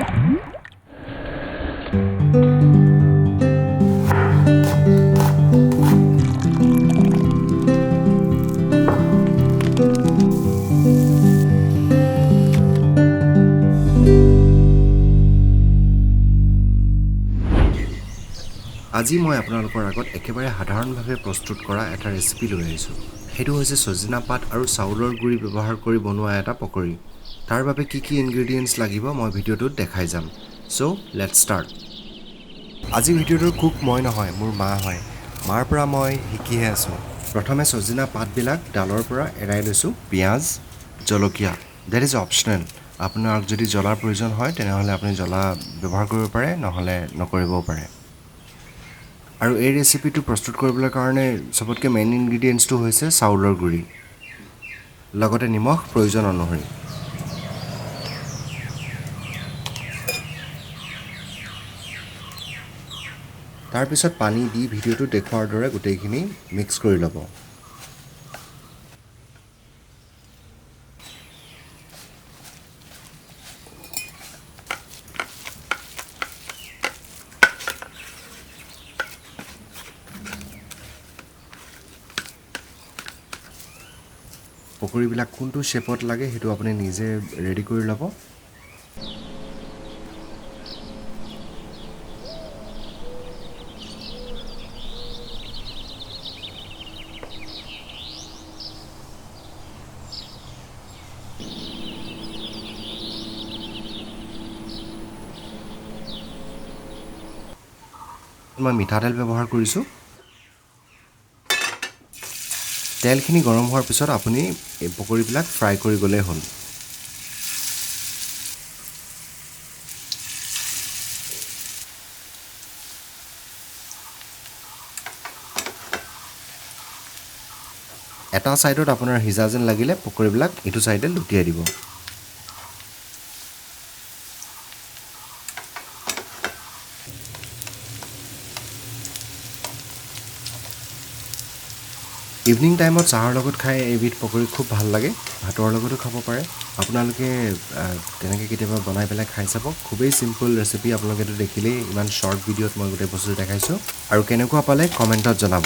আজি মই আপোনালোকৰ আগত একেবাৰে সাধাৰণভাৱে প্ৰস্তুত কৰা এটা ৰেচিপি লৈ আহিছোঁ। সেইটো হৈছে ছজিনা পাত আৰু চাউলৰ গুড়ি ব্যৱহাৰ কৰি বনোৱা এটা পকৰি। তাৰ বাবে কি কি ইনগ্ৰেডিয়েণ্টছ লাগিব মই ভিডিঅ'টোত দেখাই যাম। So let's start. আজি ভিডিঅ'টোৰ কুক মই নহয়, মোৰ মা হয়। মাৰ পৰা মই শিকিহে আছোঁ। প্ৰথমে ছজিনা পাতবিলাক ডালৰ পৰা এৰাই লৈছোঁ। পিঁয়াজ, জলকীয়া, that is optional. আপোনাক যদি জ্বলাৰ প্ৰয়োজন হয় তেনেহ'লে আপুনি জ্বলা ব্যৱহাৰ কৰিব পাৰে, নহ'লে নকৰিবও পাৰে। আৰু এই ৰেচিপিটো প্ৰস্তুত কৰিবলৈ কাৰণে চবতকৈ মেইন ইনগ্ৰেডিয়েণ্টছটো হৈছে চাউলৰ গুড়ি, লগতে নিমখ প্ৰয়োজন অনুসৰি। তাৰপিছত পানী দি ভিডিঅ'টো দেখুওৱাৰ দৰে গোটেইখিনি মিক্স কৰি ল'ব। পকৰিবিলাক কোনটো শ্বেপত লাগে সেইটো আপুনি নিজে ৰেডি কৰি ল'ব। মই মিঠাতেল ব্যৱহাৰ কৰিছোঁ। তেলখিনি গৰম হোৱাৰ পিছত আপুনি এই পকৰিবিলাক ফ্ৰাই কৰি গ'লেই হ'ল। এটা ছাইডত আপোনাৰ সিজা যেন লাগিলে পকৰিবিলাক ইটো ছাইডে লুটিয়াই দিব। ইভিনিং টাইমত চাহৰ লগত খাই এইবিধ পকৰি খুব ভাল লাগে। ভাতৰ লগতো খাব পাৰে। আপোনালোকে তেনেকৈ কেতিয়াবা বনাই পেলাই খাই চাব। খুবেই চিম্পল ৰেচিপি, আপোনালোকেতো দেখিলেই। ইমান শ্বৰ্ট ভিডিঅ'ত মই গোটেই বস্তুটো দেখাইছোঁ। আৰু কেনেকুৱা পালে কমেণ্টত জনাব।